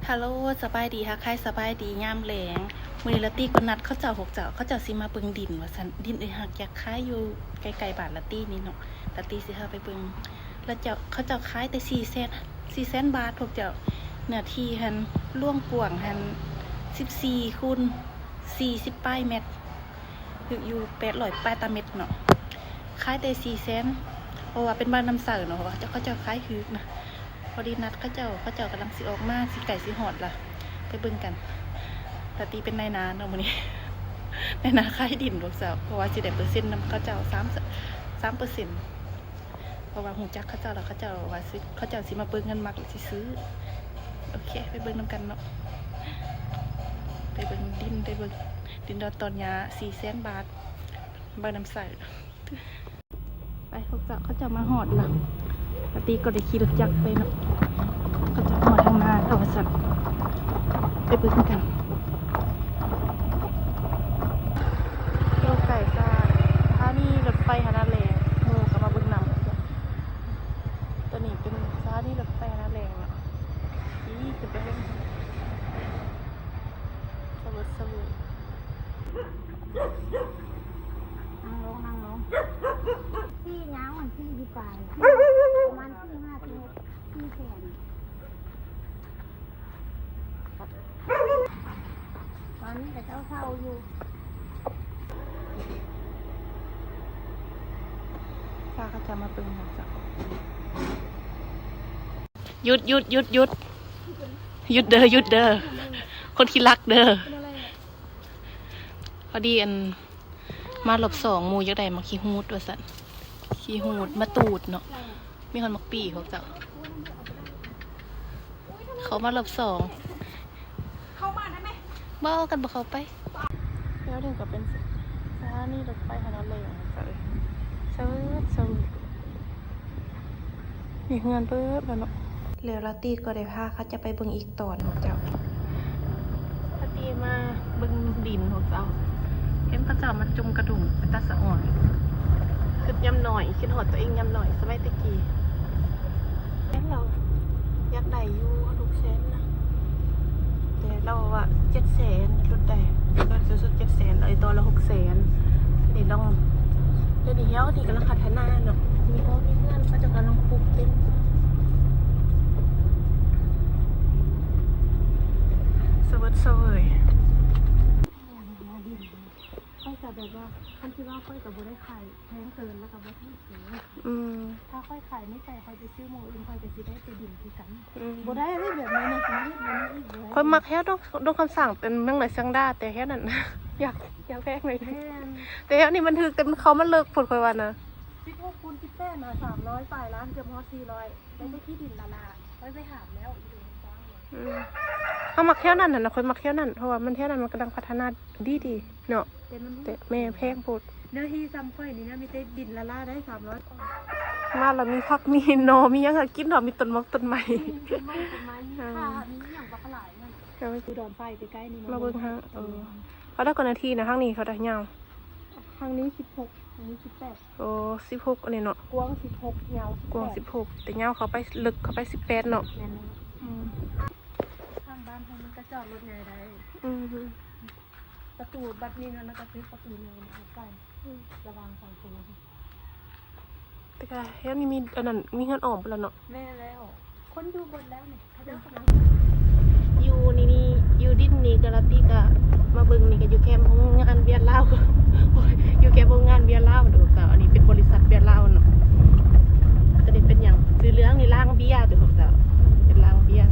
ຮາໂລ ສະບາຍດີ ທັກທາຍສະບາຍດີຍາມແລງ. ມື້ນີ້ລາຕີກໍນັດເຂົາເຈົ້າ ພວກເຈົ້າ ເຂົາເຈົ້າຊິມາເບິ່ງດິນວ່າຊັ້ນ, ດິນເອື້ອຍຮັກຢາກຂາຍຢູ່ໃກ້ໆບ້ານລາຕີນີ້ເນາະ, ລາຕີຊິພາໄປເບິ່ງ. ລະເຈົ້າ ເຂົາເຈົ້າຂາຍແຕ່ສີ່ແສນ ສີ່ແສນບາດ ພວກເຈົ້າ. ເນື້ອທີ່ຫັ້ນລວງກວ້າງຫັ້ນສິບສີ່ຄູນສີ່ສິບປາຍແມັດ. ຖືກຢູ່ແປດຮ້ອຍປາຍຕາເມັດເນາະ, ຂາຍແຕ່ສີ່ແສນ ເພາະວ່າເປັນບ້ານນ້ຳໃສເນາະ, ເພາະວ່າເຂົາເຈົ້າຂາຍຖືກນະ. ພໍດີນັດເຂົາເຈົ້າ ເຂົາເຈົ້າກຳລັງຊິອອກມາ ຊິໃກ້ຊິຮອດລະ, ໄປເບິ່ງກັນ. ລາຕີເປັນນາຍໜ້າເນາະມື້ນີ້ ນາຍໜ້າຂາຍດິນພວກເຈົ້າ, ເພາະວ່າຊິໄດ້ເປີເຊັນນຳເຂົາເຈົ້າສາມ ສາມເປີເຊັນ. ເພາະວ່າຮູ້ຈັກເຂົາເຈົ້າແລ້ວ ເຂົາເຈົ້າວ່າຊິ ເຂົາເຈົ້າຊິມາເບິ່ງເງິນມັກແລ້ວຊິຊື້. ໂອເຄ ໄປເບິ່ງນຳກັນເນາະ, ໄປເບິ່ງດິນ ໄປເບິ່ງດິນດອນຕອນຫຍ້າສີ່ແສນບາດ ບ້ານນ້ຳໃສ. ໄປ ພວກເຈົ້າ ເຂົາເຈົ້າມາຮອດລະ, ລາຕີກໍໄດ້ຂີ່ລົດຈັກໄປເນາະ. ເຂົາເຈົ້າຮອດທາງໜ້າແລ້ວວ່າຊັ້ນ, ໄປເບິ່ງນຳກັນ. ຢູ່ໃກ້ກັບສະຖານີລົດໄຟຫັ້ນນະແຫຼະ, ໝູ່ກໍມາເບິ່ງນຳ. ຕົວນີ້ເປັນສະຖານີລົດໄຟຫັ້ນນະແຫຼະເນາະ, ຂີ່ຂຶ້ນໄປເບິ່ງ ສະເຫວີດສະເຫວີຍ. ນັ່ງລົງ ນັ່ງລົງ. ທີ່ຍາວມັນສີ່ສິບປາຍ ປະມານສີ່ຫ້າສິບ ສີ່ແສນ. ຕອນນີ້ເຂົາເຈົ້າເຝົ້າຢູ່. ພາເຂົາເຈົ້າມາເບິ່ງເນາະເຈົ້າ. ຢຸດ ຢຸດ ຢຸດ ຢຸດ ຢຸດເດີ ຢຸດເດີ ຄົນຂີ້ລັກເດີ. ພໍດີ ອັນ ມາລອບສອງ ໝູ່ຢາກໄດ້ໝາກຂີ້ຫູດວ່າຊັ້ນ, ຂີ້ຫູດມາຕູດເນາະ, ມີຮອດໝາກປີ້ພວກເຈົ້າ. ເຂົ້າມາລອບສອງ ເຂົ້າມາໄດ້ໄໝ? ບໍ່ ກັນບໍ່ເຂົ້າໄປ. ແລ້ວນີ້ກໍເປັນສະຖານີລົດໄຟຫັ້ນນະແຫຼະ ເຈົ້າເອີຍ, ສະເຫວີດສະເຫວີຍ. ມີເຮືອນເບີດແລ້ວເນາະ. ແລ້ວລາຕີກໍໄດ້ພາເຂົາເຈົ້າໄປເບິ່ງອີກຕອນເນາະເຈົ້າ. ລາຕີມາເບິ່ງດິນຂອງເຈົ້າ, ເຫັນເຂົາເຈົ້າມາຈຸ່ມກະດຸ່ງເປັນຕາສະອອນ. ຄິດຍາມນ້ອຍ, ຄິດຮອດຕົວເອງຍາມນ້ອຍ ສະໄໝແຕ່ກີ້. ແມ່ນແລ້ວ, ຢາກໄດ້ຢູ່ຫົກແສນນະ. ແຕ່ລາວວ່າເຈັດແສນຫຼຸດໄດ້, ເກີນສູງສຸດເຈັດແສນ ເອີ ຕໍ່ລະຫົກແສນ. ດຽວນີ້ລອງ, ດຽວນີ້ເຮົານີ້ກຳລັງພັດທະນາເນາະ, ມີຮອດມີເຮືອນ ເຂົາເຈົ້າກຳລັງປຸກເຕັມ. ສະເຫວີດສະເຫວີຍ. ຂ້ອຍກໍແບບວ່າ ຄັນຊິເວົ້າ ຂ້ອຍກໍບໍ່ໄດ້ຂາຍແພງເກີນ ແລ້ວກໍບໍ່ຖືກເກີນ. ອືມ. ຖ້າຂ້ອຍຂາຍໃນໃຈ ຂ້ອຍໄປຊື້ໝ່ອງອື່ນ ຂ້ອຍກໍຊິໄດ້ແຕ່ດິນຄືກັນ. ອືມ. ບໍ່ໄດ້ເລີຍແບບນັ້ນນະ, ຊິເຮັດແບບນັ້ນອີກບໍ່ໄດ້. ຂ້ອຍມັກແຖວດົງ, ດົງຄຳສັງ ເປັນເມືອງໃດເຊືອງດາ ແຕ່ແຖວນັ້ນ ຢາກ, ຢາກແພງເລີຍ. ແມ່ນ. ແຕ່ແຖວນີ້ມັນຖືກ ແຕ່ມັນເຂົ້າມາເລິກໂພດ ຂ້ອຍວ່ານະ. ສິບຫົກຄູນສິບແປດນະ ສາມຮ້ອຍປາຍລ້ານ ເກືອບຮອດສີ່ຮ້ອຍ. ໄດ້ແຕ່ທີ່ດິນລະລາ ຂ້ອຍໄປຖາມແລ້ວ ຢູ່ເມືອງກວາງ. ອືມ. ເຮົາມັກແຖວນັ້ນຫັ້ນນະ, ຂ້ອຍມັກແຖວນັ້ນ ເພາະວ່າມັນ ແຖວນັ້ນມັນກຳລັງພັດທະນາດີໆເນາະ. ແຕ່ມັນ, ແຕ່ແມ່ນແພງໂພດ. ເນື້ອທີ່ຊ່ຳຂ້ອຍນີ້ນະ ມີແຕ່ດິນລະລາໄດ້ສາມຮ້ອຍກວ່າ. ມາແລ້ວມີຜັກ ມີໜໍ່ ມີຫຍັງໃຫ້ກິນເນາະ, ມີຕົ້ນໝາກຕົ້ນໄມ້. ມີຕົ້ນໝາກຕົ້ນໄມ້ ມີ ເອີ ຂ່າ ມີຫຍັງບັກຫຼາຍນັ້ນ. ເອີ ຢູ່ດອນໄຟໃກ້ໆນີ້ ມາເບິ່ງຫາ. ເອີ. ເຂົາໄດ້ກ່ອນນາທີນະ, ທາງນີ້ເຂົາໄດ້ຍາວ. ທາງນີ້ສິບຫົກ ອັນນີ້ສິບແປດ. ໂອ້ ສິບຫົກ ອັນນີ້ເນາະ. ກວ້າງສິບຫົກ ຍາວສິບແປດ. ກວ້າງສິບຫົກ ແຕ່ຍາວເຂົ້າໄປ ເລິກເຂົ້າໄປສິບແປດເນາະ. ແມ່ນ. ອືມ. ຂ້າງບ້ານເຮົາມັນກໍຈອດລົດໃຫຍ່ໄດ້. ອືມ. ປະຕູບັດນີ້ເນາະ, ແລ້ວກໍປິດປະຕູໃນອອກໄປ. ອືມ. ລະຫວ່າງສອງໂຕ. ແຕ່ກໍເຮືອນນີ້ມີອັນນັ້ນ, ມີເຮືອນອ້ອມພຸ້ນລະເນາະ. ແມ່ນແລ້ວ. ຄົນຢູ່ເບິດແລ້ວນີ້ ເຂົາເຈົ້າກຳລັງຢູ່ນີ້. ນີ້ ຢູ່ດິນນີ້ກໍລາຕີກໍມາເບິ່ງນີ້ ກໍຢູ່ແຄມໂຮງງານເບຍລາວ. ໂອ້ຍ ຢູ່ແຄມໂຮງງານເບຍລາວເດີເຈົ້າ. ອັນນີ້ເປັນບໍລິສັດເບຍລາວເນາະ, ກໍໄດ້ເປັນຫຍັງ ຊື່ເລື່ອງນີ້ລ້າງເບຍເດີເຈົ້າ, ເປັນລ້າງເບຍ.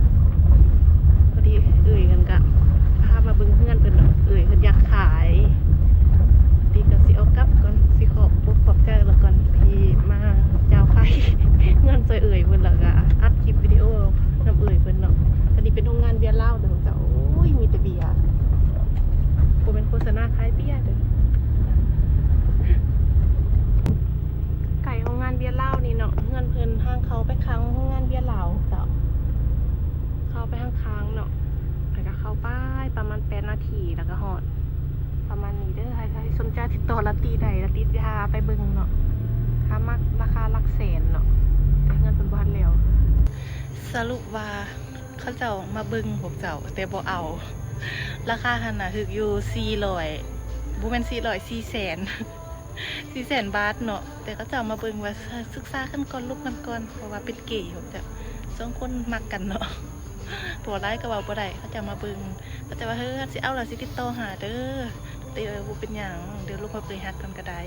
ພໍດີເອື້ອຍເພິ່ນກໍພາມາເບິ່ງເຮືອນເພິ່ນເນາະ, ເອື້ອຍເພິ່ນຢາກຂາຍ. ລາຕີກໍຊິເອົາກັບກ່ອນ, ຊິຂອບອົກຂອບໃຈລາວກ່ອນ ທີ່ມາຈ່າຍຄ່າເຮືອນຊ່ອຍເອື້ອຍເພິ່ນ ແລ້ວກໍອັດຄລິບວິດີໂອນຳເອື້ອຍເພິ່ນເນາະ. ອັນນີ້ເປັນໂຮງງານເບຍລາວເດີເຈົ້າ. ໂອ້ຍ ມີແຕ່ເບຍ, ບໍ່ແມ່ນໂຄສະນາຂາຍເບຍເດີ. ໃກ້ໂຮງງານເບຍລາວນີ້ເນາະ, ເຮືອນເພິ່ນທາງເຂົ້າໄປຂ້າງໂຮງງານເບຍລາວເຈົ້າ. ເຂົ້າໄປທາງຂ້າງເນາະ, ແລ້ວກໍເຂົ້າໄປປະມານແປດນາທີ ແລ້ວກໍຮອດ. ປະມານນີ້ເດີ, ໃຜ ໃຜສົນໃຈຕິດຕໍ່ລາຕີໄດ້, ລາຕີຊິພາໄປເບິ່ງເນາະ. ຖ້າມັກລາຄາຫຼັກແສນເນາະ, ແຕ່ເຮືອນເພິ່ນບໍ່ທັນແລ້ວ. ສະຫຼຸບວ່າ ເຂົາເຈົ້າມາເບິ່ງພວກເຈົ້າ ແຕ່ບໍ່ເອົາ. ລາຄາຫັ້ນນະຖືກຢູ່ສີ່ຮ້ອຍ ບໍ່ແມ່ນສີ່ຮ້ອຍ ສີ່ແສນ ສີ່ແສນບາດເນາະ. ແຕ່ເຂົາເຈົ້າມາເບິ່ງວ່າ ສຶກສາກັນກ່ອນ ລົມກັນກ່ອນ ເພາະວ່າເປັນເກພວກເຈົ້າ ສອງຄົນມັກກັນເນາະ. ເວົ້າຫຼາຍກໍເວົ້າບໍ່ໄດ້ ເຂົາເຈົ້າມາເບິ່ງ ເຂົາເຈົ້າວ່າ ເຮີ ຄັນຊິເອົາລະຊິຕິດຕໍ່ຫາເດີ ເອີ ບໍ່ເປັນຫຍັງ ດຽວລົມກັບເອື້ອຍຮັກກັນກໍໄດ້.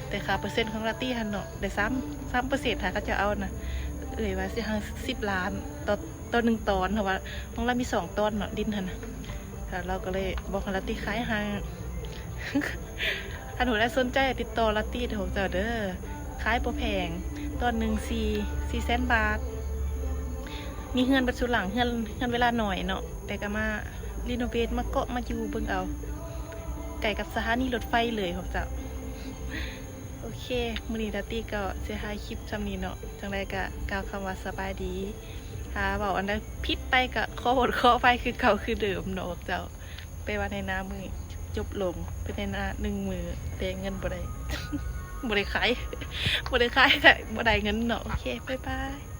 ແຕ່ຄ່າເປີເຊັນຂອງລາຕີຫັ້ນເນາະ ໄດ້ສາມ ສາມເປີເຊັນ ຖ້າເຂົາເຈົ້າເອົານະ ເອື້ອຍວ່າຊິໃຫ້ສິບລ້ານຕໍ່ ຕໍ່ໜຶ່ງຕອນ ເພາະວ່າຂອງລາວມີສອງຕອນເນາະ ດິນຫັ້ນນະ. ແລ້ວລາວກໍເລີຍບອກໃຫ້ລາຕີຂາຍໃຫ້. ຄັນຜູ້ໃດສົນໃຈຕິດຕໍ່ລາຕີເດີພວກເຈົ້າເດີ ຂາຍບໍ່ແພງ ຕອນໜຶ່ງສີ່ ສີ່ແສນບາດ. ມີເຮືອນເບິດສູ່ຫຼັງ ເຮືອນ ເຮືອນເວລາໜ້ອຍເນາະ ແຕ່ກໍມາຣີໂນເວດ ມາເກາະມາຢູ່ເບິ່ງເອົາ ໃກ້ກັບສະຖານີລົດໄຟເລີຍພວກເຈົ້າ. ໂອເຄ ມື້ນີ້ລາຕີກໍຊິຖ່າຍຄລິບຊ່ຳນີ້ເນາະ ຈັ່ງໃດກໍກ່າວຄຳວ່າສະບາຍດີ. ຖ້າເວົ້າອັນໃດຜິດໄປກໍຂໍໂທດຂໍອະໄພຄືເກົ່າຄືເດີມເນາະພວກເຈົ້າ. ແປວ່າໄຖນາມື້ນີ້ຈົບລົງ ໄປໄຖນາໜຶ່ງມື້ ແຕ່ເງິນບໍ່ໄດ້ ບໍ່ໄດ້ຂາຍ ບໍ່ໄດ້ຂາຍກໍບໍ່ໄດ້ເງິນເນາະ. ໂອເຄ ບາຍບາຍ.